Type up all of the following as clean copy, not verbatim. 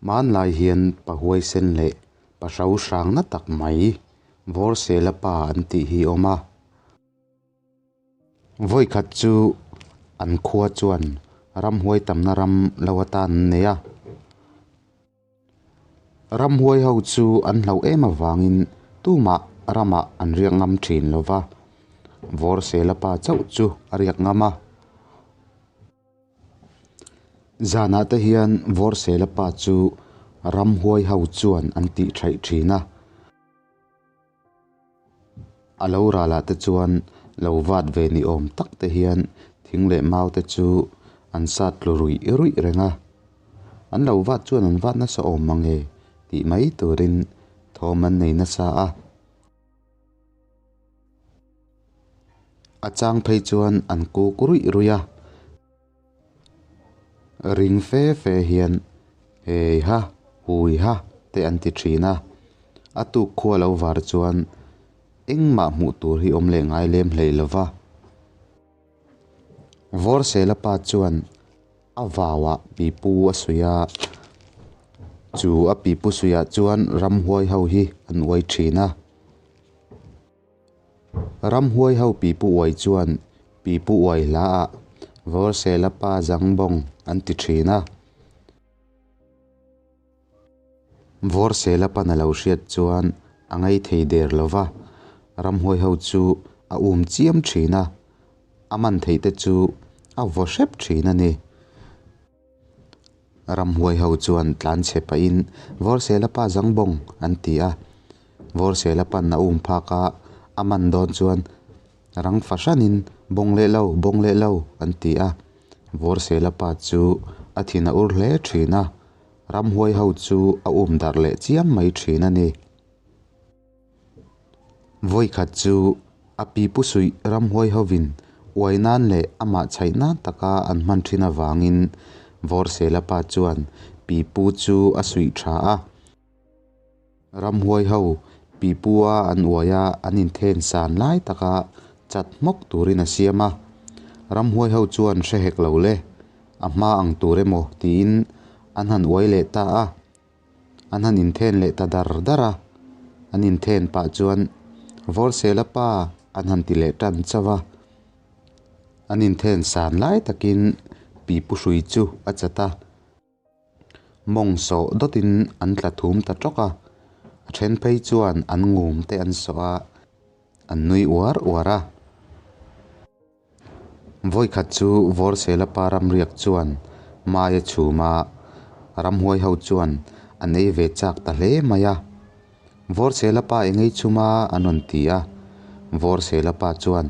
Hmanlai hian pa huaisen leh pa hro hrang na tak mai Vawrsela pa an tih hi a awm a. Vawikhat chu an khua chuan ramhuai tamna ram lo atan an nei a. Ramhuai ho chu an hlauh em avangin tumah ramah an riak ngam thin lo va, Vawrsela pa chauh chu a riak ngam a. Zanah te hian Vawrsela pa chu ramhuai ho chuan an tih thaih thin a. A lo ralah te chuan lo vat ve ni awm tak te hian thing leh mau te chu an sat tlu ruih ruih reng a. An lo vat chuan an vat nasa awm mang e tih mai turin thawm an nei nasa a. A chang phei chuan an kuk ruih ruih a. Ring fe fe hian hei ha hui ha te an ti thin a, a tuk khua lo var chuan engmah hmuh tur hi awm leh ngai lem hlei lo va. Vawrsela pa chuan a vauah pipu a suih a, chu a pipu suihah chuan ramhuai ho hi an uai thin a. Ramhuai ho pipu uai chuan pipu uai hla ah Vawrsela pa zangbawng an ti thin a. Vawrsela pan a lo hriat chuan a ngei thei der lo va, ramhuai ho chu a um chiam thin a, a man theih te chu a vaw hrep thin a ni. Ramhuai ho chuan tlan chhe pahin Vawrsela pa zangbawng an ti a, Vawrsela pan a um phak a, a man dawn chuan rang fahranin bawng leh lo, bawng leh lo an ti a, Vawrsela pa chu a thin a ur hle thin a, ramhuai ho chu a um darh leh chiam mai thin a ni. Vawikhat chu a pipu suih ramhuai hovin uai nan leh amah chhaih nan taka an hman thin avangin Vawrsela pa chuan pipu chu a suih tha a. Ramhuai ho pipu a an uai a an inthen san lai taka chat hmawk turin a siam a. Ramhuai ho chuan hre hek lo le, a hma ang tur emaw tiin an han uai leh ta a. An han inthen leh ta dar dar a, an inthen pah chuan Vawrsela pa an han ti leh tan chauh a, an inthen san lai takin pipu hrui chu a chat a, mawng sawh dawtin an tla thum ta tawk a, a then phei chuan an ngum te an sawh a, an nui uar uar a. Vawikhat chu Vawrsela pa ramriak chuan mai a chhum a, ramhuai ho chuan an ei ve chak ta hle mai a. Vawrsela pa eng ei chhum a an rawn ti a, Vawrsela pa chuan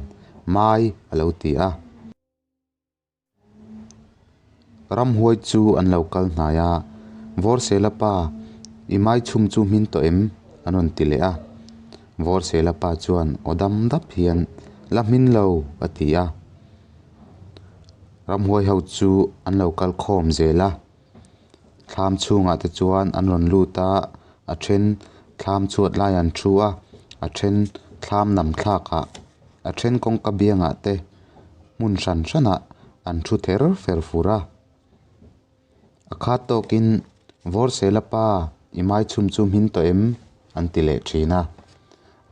mai a lo ti a. Ramhuai chu an lo kal hnai a, Vawrsela pa, i mai chhum chu hmin tawh em? an rawn ti leh a. Vawrsela pa chuan aw dam dap hian, La hmin lo, a ti a. Ramhuai ho chu an lo kal khawm zel a, thlam chhungah te chuan an rawn lut a, a then thlam chhuat lai an thu a, a then thlam nam thlakah, a then kawngka biangah te. hmun hran hranah an thu ther fer fur a, a khat tawkin Vawrsela pa i mai chhum chu hmin tawh em? an ti leh thin a,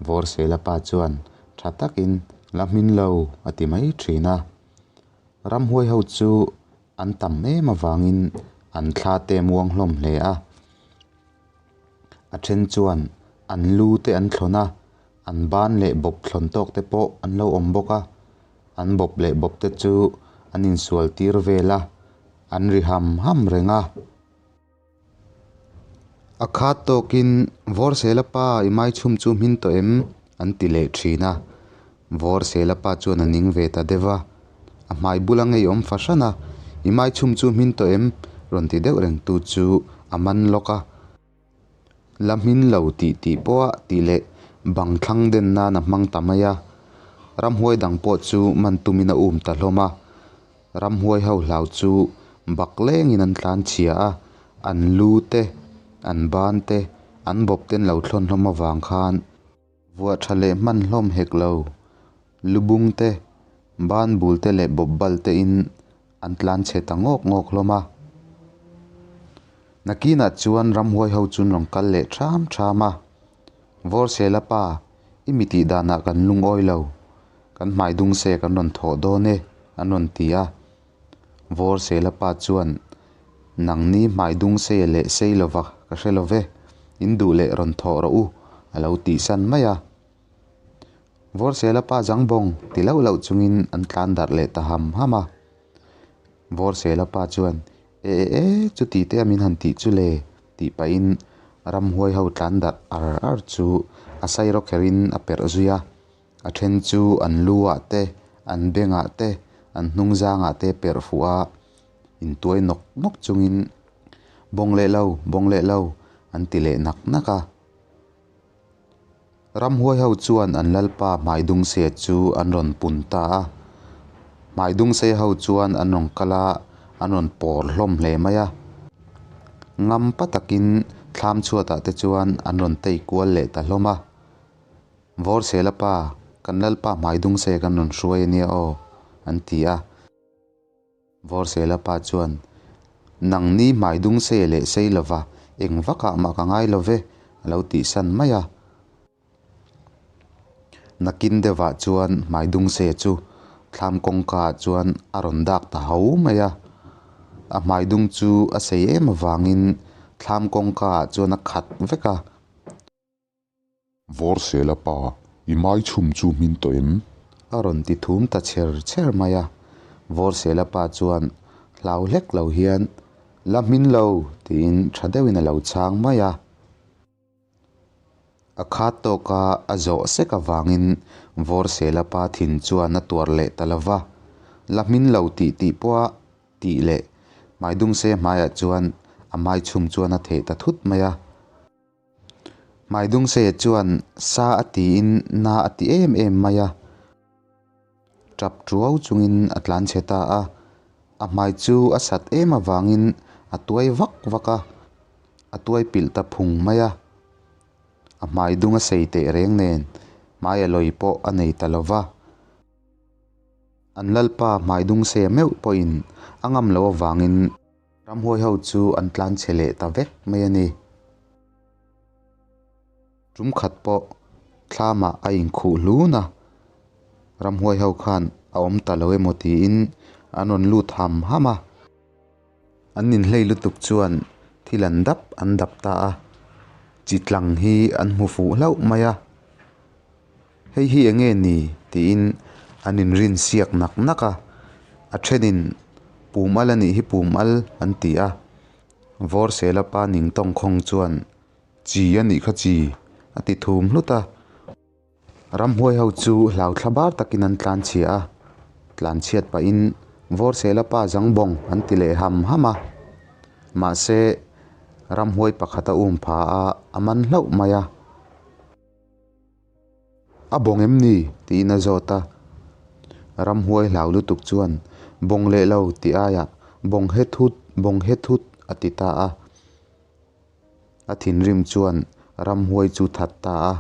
Vawrsela pa chuan tha takin la hmin lo a ti mai thin a, ramhuai ho chu an tam em avangin an thla te muang hlawm hle a, a then chuan an lu te an thlawn a. An ban leh bawp thlawn tawk te pawh an lo awm bawk a, an bawp leh bawp te chu an insual tir vel a, an ri ham ham reng a. A khat tawkin Vawrsela pa i mai chhum chu hmin tawh em? An ti leh thin a. Vawrsela pa chuan a ning ve ta deuh a. A hmai bula ngeiawm fahran a, I maichhum chu hmin tawh em? rawn ti deuh reng tu chu a man lawk a. La hmin lo tih tih pawha tih leh bang thlang den nan a hmang ta mai a. Ramhuai dang pawh chu man tumin a um ta hlawm a. Ramhuai ho hlau chu bak lengin an tlan chhia a, an lu te, an ban te, an bawp te an lo thlawn hlawm avang khan vuah tha leh hman hlawm hek lo. Lubung te, ban bul te leh bawp bal te in an tlan chhe ta ngawk ngawk hlawm a. Nakinah chuan ramhuai ho chu an rawn kal leh ṭham ṭham a, Vawrsela pa, i mi tih danah kan lungawi lo, kan hmai dung se kan rawn thawh dawn e, an rawn ti a. Vawrsela pa chuan, Nangni hmai dung se leh sei lova ka hre lo ve, in duh leh rawn thawh rawh u, a lo tihsan mai a. Vawrsela pa zang bawng ti lauh lauh chungin an tlan darh leh ta ham ham a. Vawrsela pa chuan, E e e, chuti te a min han tih chu le, tih pahin ramhuai ho tlan darh ar ar chu a sairawk kherin a perh zui a. A then chu an lu ah te, an bengah te, an hnung zangah te perh fuh a, intuai nawk nawk chungin, Bawng leh lo, bawng leh lo, an ti leh nak nak a. Ramhuai ho chuan an lalpa Hmaidungseia chu an rawn pun ta a. Hmaidungseia ho chuan an rawn kal a, an rawn pawr hlawm hle mai a. Ngam pa takin thlam chhuatah te chuan an rawn tei kual leh ta hlawm a. Vawrsela pa, kan lalpa Hmaidungseia kan rawn hruai a nia aw, an ti a. Vawrsela pa chuan, Nangni hmai dung se leh sei lova, eng vakah mah ka ngai lo ve, a lo tihsan mai a. Nakin deuhah chuan hmai dung se chu thlam kawngkaah chuan a rawn dak ta ho mai a. A hmai dung chu a sei em avangin thlam kawngkaah chuan a khat vek a. Vawrsela pa, i mai chhum chu hmin tawh em? A rawn ti thum ta chher chher mai a. Vawrsela pa chuan hlau hlek lo hian, La hmin lo, tiin tha deuhin a lo chhang mai a. A khat tawka a zawh sek avangin Vawrsela pa thin chuan a tuar leh ta lo va. La hmin lo tih tih pawha tih leh Hmaidungse hmaiah chuan a mai chhum chuan a theh ta thut mai a. Hmaidungseia chuan sa a tiin na a ti em em mai a, tap tuau chungin a tlanchhe ta a. A hmai chu a sat em avangin a tuai vak vak a, a tuai pilh ta phung mai a. A hmai dung a sei teh reng nen hmai a lawi pawh a nei ta lo va. An lalpa Hmaidungseia meuh pawhin a ngam loh avangin. Ramhuai ho chu an tlan chhe leh ta vek mai a ni. Tum khat pawh thlamah a inkhuh hlun a, ramhuai ho khan a awm ta lo emaw tiin an rawn lut ham ham a. An inhlei lutuk chuan thil an dap an dap ta a, chi tlang hi an hmu fuh hlauh mai a. Hei hi eng nge ni? tiin an inrin siak nak nak a, a thenin pum al a nih hi pum al an ti a, Vawrsela pa ning tawngkhawng chuan chi a nih kha chi a ti thum hlut a, ramhuai ho chu hlau thla bar takin an tlanchhia a, tlanchhiat pahin Vawrsela pa zang bawng an ti leh ham ham a, mahse ramhuai pakhat a um pha a, a man hlauh mai a. A bawng em ni? tiin a zawt a. Ramhuai hlau lutuk chuan, Bawng leh lo tih aiah, Bawng het hut, bawng het hut a ti ta a. A thinrim chuan ramhuai chu that ta a.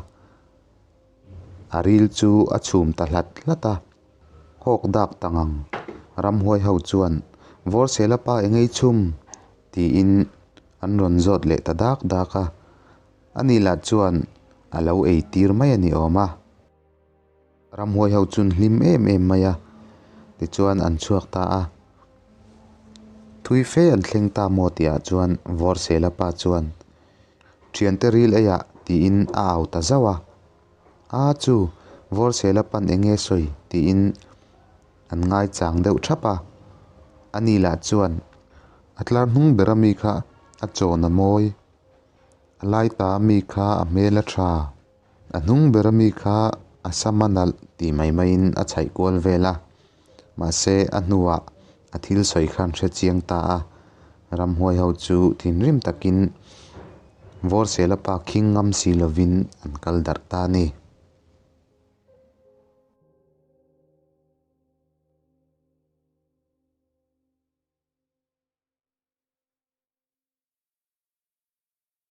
A ril chu a chhum ta hlat hlat a. Hawk dak ta ngang. Ramhuai ho chuan, Vawrsela pa eng ei chhum? tiin an rawn zawt leh ta dak dak a. Ani lah chuan a lo ei tir mai a ni awm a. Ramhuai ho chun hlim em em mai a, tichuan an chhuak ta a. Thui fe an thleng ta maw tihah chuan Vawrsela pa chuan, Thiante ril eiah tiin a au ta zauh a. A chu, Vawrsela pan eng nge sawi tiin an ngaichang deuh thap a. Ani lah chuan, A tlar hnung ber ami kha a chawn a mawi. A lai ta mi kha a hmel a tha, A hnung ber ami kha a sam a nalh ti mai maiin a chhaih kual vel a mahse a hnuah a thil sawi kha an hre chiang ta a ramhuai ho chu thinrim takin Vawrsela pa khing ngam si lovin an kal darh ta a ni.